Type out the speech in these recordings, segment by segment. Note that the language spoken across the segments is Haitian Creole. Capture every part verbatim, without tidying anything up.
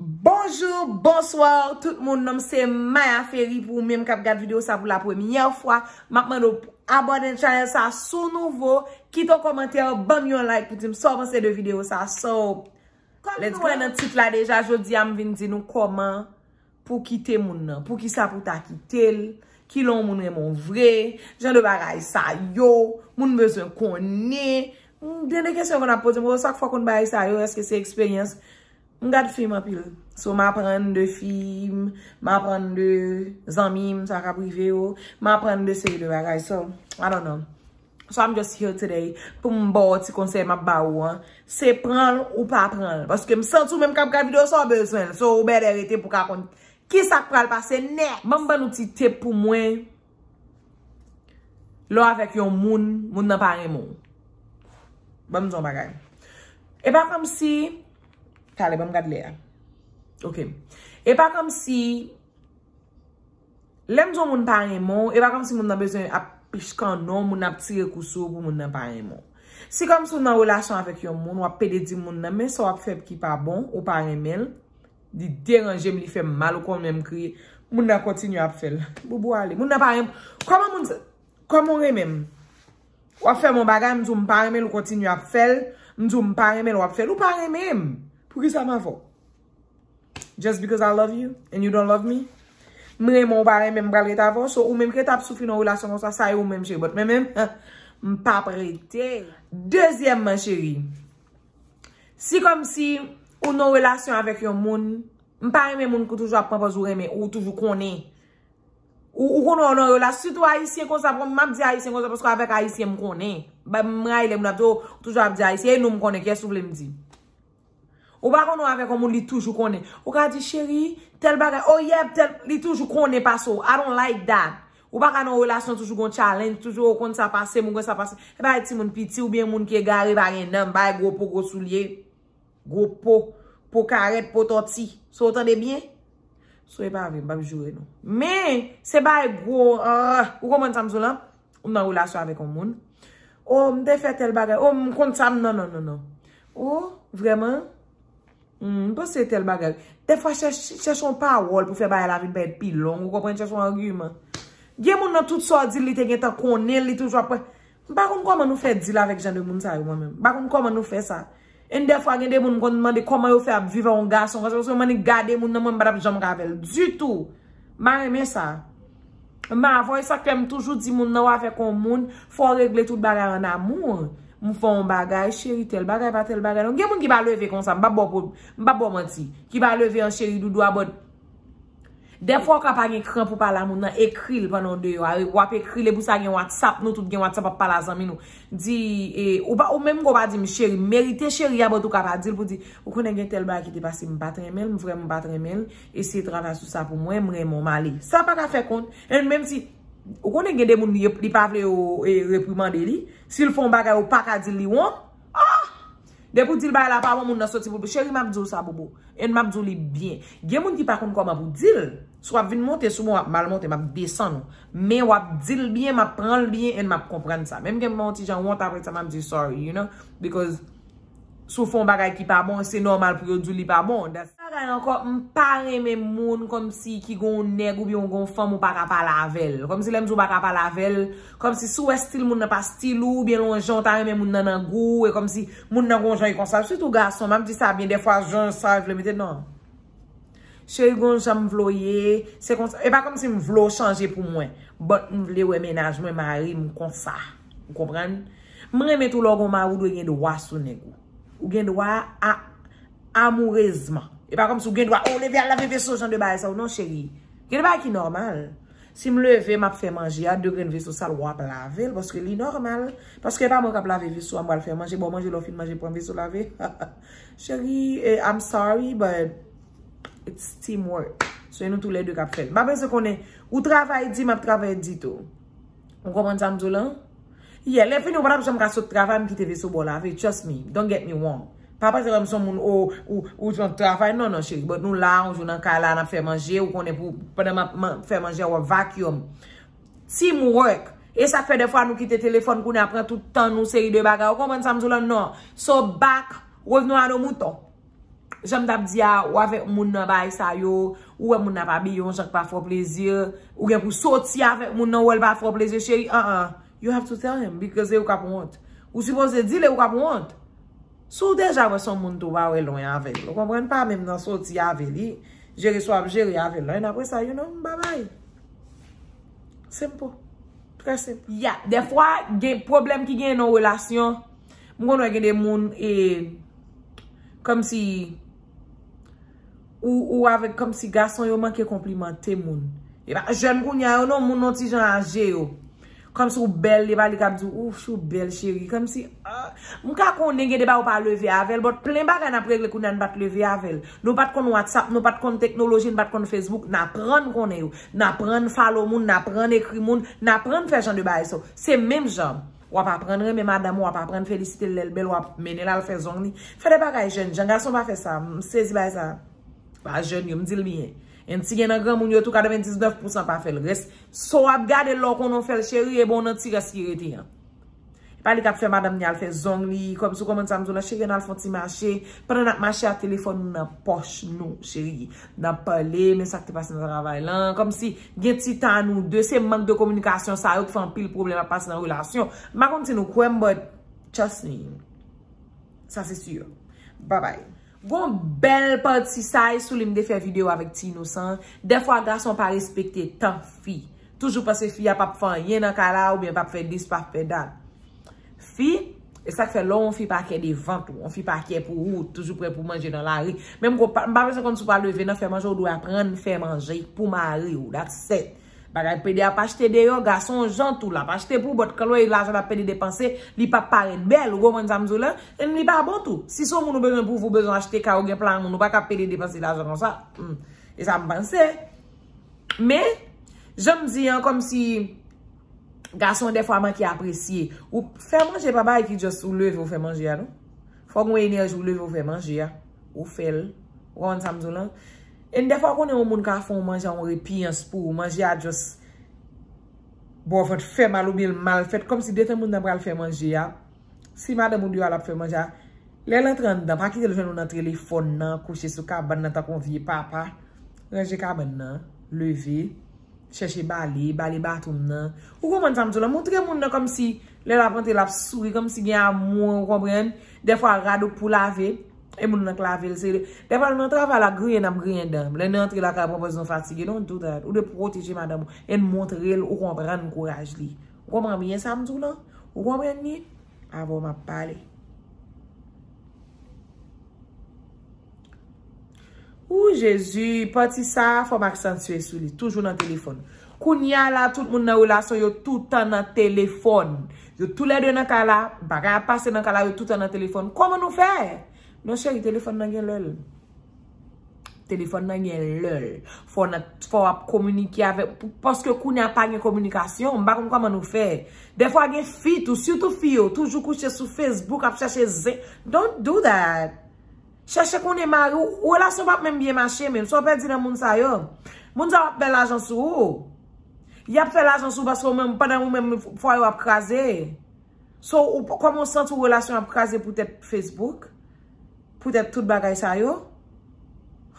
Bonjou, bonswa, tout moun. Non m se Maya Ferry. Pou ou menm k ap gad videyo sa pou la premyè fwa, m ap mande w abòne nan chanèl sa si w nouvo, kite yon kòmantè, ban m yon like pou di m sa w panse de videyo sa. So, kòm nou wè nan tit la deja, jodi a m vin di nou kòman pou kite moun nan. Poukisa pou ta kite l? Kilè yon moun renmen w vre? Jan de bagay sa yo, moun bezwen konnen. M gen de kesyon konn ap poze m, "Oh, sa k fè w konn bagay sa yo? Èske se eksperyans?" M gad fim anpil. So, m aprann de fim, m aprann de zanmi m, sa k ap rive yo. M aprann de seri de bagay. So, I don't know. So, I'm just here today pou m ba w ti konsèy m ap ba ou an. Se pran l ou pa pran l. Paske m santi w menm k ap gad videyo sa w bezwen l. So, ou bèlè rete pou ka konn kisa k pral pase nèt. Ban m ban nou ti tip pou mwen. Lè w avèk yon moun, moun nan pa renmen w. Ban m di w yon bagay. E pa kòmsi, talè, ban m gad lè a. Ok. E pa kòmsi, lè m di yon moun pa renmen w, e pa kòmsi moun nan bezwen ap pich kannon, moun nan ap tire kou sou ou pou moun nan pa renmen w. Si kòmsi w nan relasyon avèk yon moun, w ap pede di moun nan, men sa w ap fè ki pa bon, ou pa renmen l, li deranje m, li fè m mal, ou konn menm kriye, moun nan kontinye ap fè l. Boubou ale. Moun nan pa renmen. Kòman moun sa, kòman w renmen m? W ap fè m yon bagay, m di w m pa renmen l, ou kontinye ap fè l. M di w m pa renmen l, w ap fè l. Ou pa renmen m. Poukisa m avè w? Just because I love you and you don't love me? M renmen w, ou pa renmen m, m pral rete avè w. So, ou menm ki rete ap soufri nan yon relasyon konsa, sa e ou menm, cheri. But mwen menm, m p ap rete. Dezyèmman, cheri, si kòmsi ou nan yon relasyon avèk yon moun, m pa renmen moun ki toujou ap pran pòz ou renmen, ou toujou konnen. Ou, ou konnen w nan relasyon, sitou ayisyen konsa, m ap di ayisyen konsa, paske avèk ayisyen m konnen. Ba, m rayi lè moun ap di, "Oh, ou toujou ap di ayisyen," e nou m konnen, kiyès ou vle m di? Ou pa konnen w avèk yon moun, li toujou konnen. Ou ka di, "Cheri, tèl bagay, oh yeah, tèl," li toujou konnen pase w. I don't like that. Ou pa ka nan yon relasyon, toujou gon challenge, toujou ou konn sa pase m, ou konn sa pase. E pa timoun piti oubyen moun ki egare, pa gen nanm, pa gwo po, gwo soulye. Gwo po, po karèt, po tòti. So, w tande byen? So, e pa vre, m p ap joure nou. Men, se bay gwo, ah, ou konprann sa m di w lan? Ou nan relasyon avèk yon moun. Oh, m te fè tèl bagay. Oh, m konn sa, m non, non, non, non. Oh, vrèman? Hmm, m panse tèl bagay. Dèfwa, chèch-, chèche yon pawòl pou fè bagay la vin parèt pi long. Ou konprann? Chèche yon agiman. Gen moun nan tout sa w di l, li te gentan konnen l, li toujou ap pran. M pa konn kòman nou fè deal avèk jan de moun sa yo, mwen menm. M pa konn kòman nou fè sa. And dèfwa, gen de moun m konn mande kòman yo fè ap viv ak yon gason konsa, paske mwen gade moun nan, mwen m pa t ap janm ka avè l ditou. M pa renmen sa. M pa avè w, e sa k fè m toujou di moun nan, w avèk yon moun, fò w regle tout bagay an amou. M fè yon bagay, cheri, tèl bagay, pa tèl bagay non. Gen moun ki pa leve konsa, m pa ba w, m pa ba w manti, ki pa leve an cheri doudou a, but dèfwa w ka pa gen kran pou pale a moun nan, ekri l pandan w deyò a. W ap ekri l, e pou sa gen WhatsApp, nou tout gen WhatsApp, w ap pale a zanmi nou. Di, e, ou pa, ou menm ke w pa di m cheri, m merite cheri a, but ou ka pa di l pou di, ou konnen gen tèl bagay ki te pase, m pa t renmen l, m vrèman pa t renmen l, eseye travay sou sa pou mwen, m renmen w, m ale. Sa pa ka fè kont, e menm si, ou konnen gen de moun li, li pa vle yo, e, reprimande li, si l fè yon bagay, ou pa ka di l li wont, ah! Depi w di l bagay la pa bon, moun nan soti pou l. Cheri, m ap di w sa, bobo. And m ap di w li byen. Gen moun ki pa konn kòman pou di l. Si w ap vin monte sou mwen, w ap mal monte, m ap desann ou. Men w ap di l byen, m ap pran l byen, and m ap konprann sa. Menm ke m yon ti jan wont, apre sa, m ap di sorry, you know? Because si w fè yon bagay ki pa bon, se nòmal pou yo di w li pa bon. That's bagay ankò, m pa renmen moun kòmsi ki gon nèg oubyen w gon fanm ou pa ka pale avè l. Kòmsi lè m di w pa ka pale avè l, kòmsi si w wè stil moun nan pa stil ou, oubyen l yon jan w ta renmen moun nan nan gou w, e kòmsi moun nan gon jan e konsa. Sitou gason, m ap di sa byen, dèfwa jan sa vle mete non. Cheri, gon jan m vle w ye, se konsa. E pa kòmsi m vle w chanje pou mwen, but m vle wè mennaj mwen, mari m konsa. Ou konprann? M renmen tou lè w gon mari, ou dwe gen dwa sou nèg ou. Ou gen dwa a, amourezman. E pa kòmsi ou gen dwa, oh, leve al lave veso, jan de bagay sa yo. Non, cheri. Gen de bagay ki nòmal. Si m leve, m ap fè manje a, de grenn veso sal, w ap lave l, paske li nòmal. Paske e pa mwen k ap lave veso a, m pral fè manje, ba w manje, lè w fin manje, pran veso lave. Cheri, eh, I'm sorry, but it's teamwork. So, e nou toulède k ap fè l. M pa bezwen konnen, ou travay di, m ap travay di tou. Ou konprann sa m di w lan? Yeah, lè fini, ou pa t ap janm ka sot travay, m kite veso ba w lave. Trust me, don't get me wrong. Pa panse kòm se yon moun, oh, ou, ou t ap travay. Non, non, cheri. But nou la, yon jou nan kay la, n ap fè manje, ou konnen pou, pandan m ap man-, fè manje a, w ap vacuum. Teamwork. E sa k fè dèfwa nou kite telefòn, kounye a pran tout tan nou, seri de bagay. Ou konprann sa m di w lan? Non. So, back, revenons à nos moutons. Jan m t ap di a, ou avèk moun nan bagay sa yo, ou wè moun nan ap abiye yon jan k pa fè w plezi, ou gen pou soti avèk moun nan, ou wè l pa fè w plezi, cheri, an an. You have to tell him, because se ou k ap wont. Ou sipoze di l e ou k ap wont. Si w deja wè se yon moun tou, pa wè lwen avè l. Ou konprann? Pa menm nan soti avè li, jere sa w ap jere avè l. And apre sa, you know, babay. Simple. Trè senp. Ya, dèfwa, gen pwoblèm ki genyen nan relasyon. M konn wè gen de moun, e, kòmsi, ou, ou avèk, kòmsi gason yo manke konplimante moun. E pa jèn kounye a yo non, moun yon ti jan aje yo. Kòmsi ou bèl, e pa li k ap di w, "Ouf, ou bèl, cheri." Kòmsi, ah, m ka konnen gen de bagay ou pa leve avè l, but plen bagay n ap regle kounye a n pa t leve avè l. Nou pa t konn WhatsApp, nou pa t konn teknoloji, n pa t konn Facebook, n aprann konnen yo. N aprann follow moun, n aprann ekri moun, n aprann fè jan de bagay sa yo. Se menm jan. W ap aprann renmen madanm ou, w ap aprann felisite l lè l bèl, w ap mennen l al fè zong li. Fè de bagay jèn jan, gason pa fè sa. M sezi bagay sa. Pa jèn yo, m di l byen. And si gen nan granmoun yo tou, katrevendiznèf pousan pa fè l. Rès, sa w ap gade lè w konnen w fè l, cheri, e bon nan ti rès ki rete an. E pa li k ap fè madanm ni al fè zong li, kòmsi w konprann sa m di w la, cheri, ann al fè yon ti mache. Pandan n ap mache a, telefòn nou nan pòch nou, cheri. N ap pale, men sa k te pase nan travay lan. Kòmsi gen ti tan a nou de, se mank de kominikasyon sa yo k fè anpil pwoblèm ap pase nan relasyon. M pa konn si nou kwè m, but trust me. Sa se si. Bye bye. Gon bèl pati sa e sou li m te fè videyo avèk Ti Inosan. Dèfwa gason pa respekte tan fi. Toujou panse fi a p ap fè anyen nan kay la oubyen p ap fè dis, p ap fè dat. Fi, e sa k fè lè yon fi pa kè devan tou, yon fi pa kè pou ou, toujou prè pou manje nan lari. Menm kou pa, m pa bezwen konn si w pa leve nan fè manje, ou dwe aprann fè manje pou mari w. That's it. Bagay pede ap achte deyò, gason jan tou l ap achte pou bòt, kanlwe lajan l ap pede depanse, li p ap parèt bèl, ou konprann sa m di w la? E li pa bon tou. Si se yon moun ou bezwen pou ou, ou bezwen achte kay, ou gen plan moun, ou pa ka pede depanse lajan konsa. Hmm. E sa m panse. Men, jan m di an, kòmsi gason dèfwa manke apresye. Ou fè manje pa bagay ki just ou leve ou fè manje a, non. Fòk ou gen enèji ou leve ou fè manje a. Ou fè l. Ou konprann sa m di w lan? E dèfwa ou konnen yon moun ka fè yon manje a yon repiyans pou ou. Manje a just ba w vant fè mal oubyen l mal fèt. Kòmsi detan moun nan pral fè manje a. Si madanm ou deyò a l ap fè manje a, lè l antre anndan, pa kite l jwenn ou nan telefòn nan, kouche sou kabann nan tankou yon vye papa. Ranje kabann nan, leve, chèche bale, bale batoum nan. Ou konprann sa m di w la? Montre moun nan kòmsi lè l ap antre, l ap souri, kòmsi gen amou, ou konprann? Dèfwa rad ou k pou lave, e moun nan k lave l, se, dèfwa l nan travay la, griyen n ap griyen dan. Lè n antre lakay, pran pòz nou fatige, don't do that. Ou dwe pwoteje madanm ou, e montre l ou konprann kouraj li. Ou konprann byen sa m di w lan? Ou konprann li? Avè w m ap pale. Ou Jezi, pati sa a, fò m aksantye sou li. Toujou nan telefòn. Kounye a la, tout moun nan relasyon yo toutan nan telefòn. Yo toulède nan kay la, bagay ap pase nan kay la, yo toutan nan telefòn. Kòman nou fè? Non, cheri, telefòn nan gen lè l. Telefòn nan gen lè l. Fò w nan, fò w ap kominike avèk, paske kounye a pa gen kominikasyon, m pa konn kòman nou fè. Dèfwa gen fi tou, sitou fi yo, toujou kouche sou Facebook, ap chèche zen. Don't do that. Chèche konnen mari w, relasyon p ap menm byen mache menm. Sa w pèdi nan moun sa yo? Moun sa yo ap fè lajan sou ou. Y ap fè lajan sou ou paske ou menm, pandan ou menm, fwaye w ap kraze. So, ou, kòman w santi w relasyon ap kraze poutèt Facebook? Poutèt tout bagay sa yo?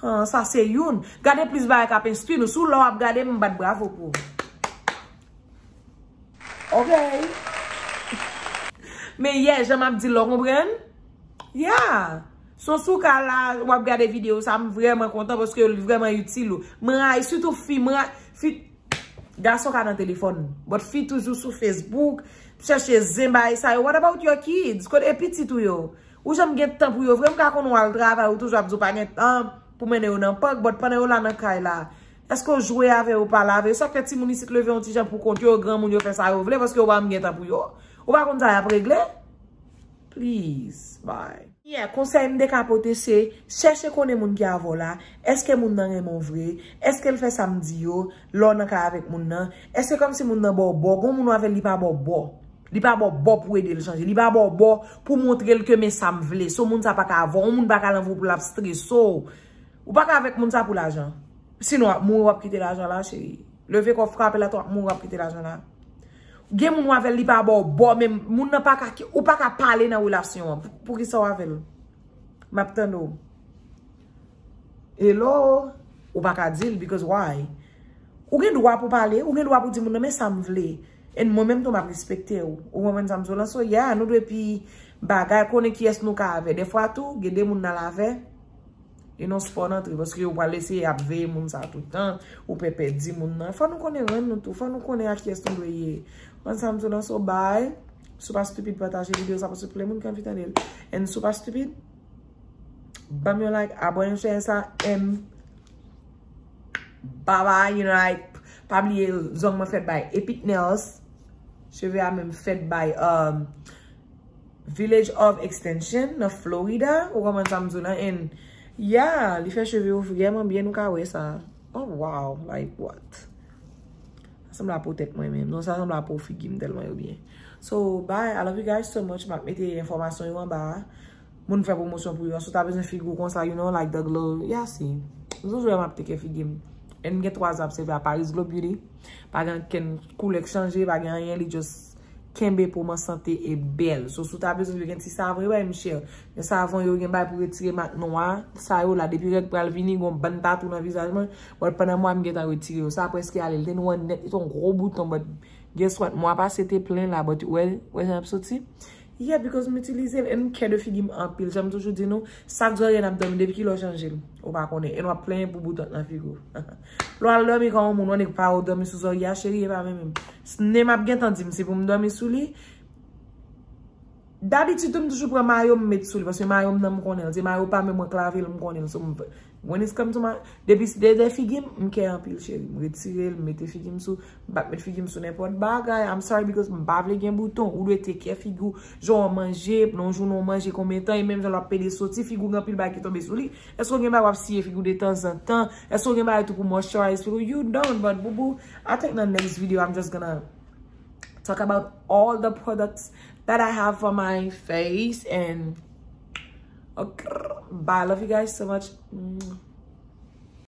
Han, sa se youn. Gade plis bagay k ap enstwi nou. Si w la w ap gade m, m bat bravo pou ou. Ok. Men yè, jan m ap di l, ou konprann? Yeah. So, si w ka la, w ap gade videyo sa, m vrèman kontan paske li vrèman itil ou. M rayi, sitou fi, m rayi, fi, gason ka nan telefòn, but fi toujou sou Facebook, chèche zen bagay sa yo. What about your kids? Kote pitit ou yo? Ou janm gen tan pou yo vre? M ka konn ou al travay, ou toujou ap di w pa gen tan pou mennen yo nan pak, but pandan yo la nan kay la, èske w jwe avè yo, pale avè yo? Sa k fè timoun isit leve yon ti jan pou kont yo, granmoun yo fè sa yo vle, paske yo pa menm gen tan pou yo. Ou pa konn sa y ap regle? Please, bye. Yeah, konsèy m te ka pote se, chèche konnen moun ki avè w la, èske moun nan renmen w vre, èske l fè sa m di yo, lè w nan kay avèk moun nan, èske kòmsi moun nan ba w bò, gon moun ou avè l li pa ba w bò, li pa ba w bò pou ede l chanje, li pa ba w bò pou montre l ke men sa m vle, so moun sa pa ka avè w, yon moun pa ka nan vi w pou l ap strese w, ou pa ka avèk moun sa pou lajan. Sinon, w ap mouri, w ap kite lajan la, cheri. Leve kò w frape l atè, w ap mouri, w ap kite lajan la. Gen moun w avè l, li pa ba w bò, men moun nan pa ka, ou pa ka pale nan relasyon an. Pou, poukisa w avè l? M ap tande w. Hello, ou pa ka di l, because why? Ou gen dwa pou pale, ou gen dwa pou di moun nan, men sa m vle. And mwen menm tou m ap respekte w. Ou konprann sa m di w lan? So, yeah, nou dwe pi bagay, konnen kiyès nou ka avè. Dèfwa tou, gen de moun n al avè, e non spò n antre, paske yo pral eseye ap veye moun sa tout tan, ou pè pèdi moun nan. Fò nou konnen rann nou tou, fò nou konnen a kiyès nou dwe ye. Konn sa m di w lan? So, bye. Si w pa stupid, pataje videyo sa, paske ple moun ki anvi tande l. And si w pa stupid, ban m yon like, abòne sou chanèl sa, and bye bye, you know, like, pa bliye zong mwen fèt by Epic Nails. Cheve a menm fèt by um, Village of Extension nan Florida. Ou konprann sa m di w lan? And yeah, li fè cheve yo vrèman byen, nou ka wè sa. Oh wow, like what? Sa sanble a po tèt mwen menm. Non, sa sanble a po figi m tèlman yo byen. So, bye. I love you guys so much. M ap mete enfòmasyon yo anba a. Moun fè pwomosyon pou yo. Si w ta bezwen figi w konsa, you know, like the glow. Yeah, see. M toujou wè m ap teke figi m. And m gen twa zan ap sèvi a Paris Glow Beauty. Pa gen ankenn koulè k chanje, pa gen anyen, li just kenbe po m an sante e bèl. So, si w ta bezwen, yo gen ti savon, yo bay m chè. Gen savon, yo gen bay pou retire mak nwa. Sa yo la, depi règ pral vini, gon bann tatou nan vizaj mwen. But pandan mwa, m gentan retire yo. Sa prèske ale, li te nwa nèt, li te yon gwo bouton, but guess what? Mwa pase te plen la, but wè, wè jan ap soti. Yeah, because m itilize l, and m kè de figi m anpil. Jan m toujou di nou, sak zòrye n ap dòmi, depi kilè w chanje l? Ou pa konnen. And w ap plenyen pou bouton nan figi w. Lè w al dòmi kòm yon moun, yon nèg pa wè w dòmi sou zòrye a, cheri, e pa menm menm. Nè m ap gentan di m si pou m dòmi sou li. Dabitid, tou, m toujou pran mayo m met sou li, paske mayo m nan m konnen l. Se mayo pa menm mwen k lave l, m konnen l. So, m, when it's come to my, depi se de, de figi m, m kè anpil, cheri. M retire l, m mete figi m sou, m pa k met figi m sou nenpòt bagay. I'm sorry, because m pa vle gen bouton. Ou dwe teke kè figi w, jan w manje, nan yon jounen w manje konbyen tan, e menm jan l ap pede soti, figi w gen anpil bagay ki tonbe sou li. Èske w gen bagay w ap siye figi w detanzantan? Èske w gen bagay tou pou moisturize figi w? You don't, but boo boo, I think the next video I'm just gonna talk about all the products that I have for my face and okay, bye, love you guys so much. Mm.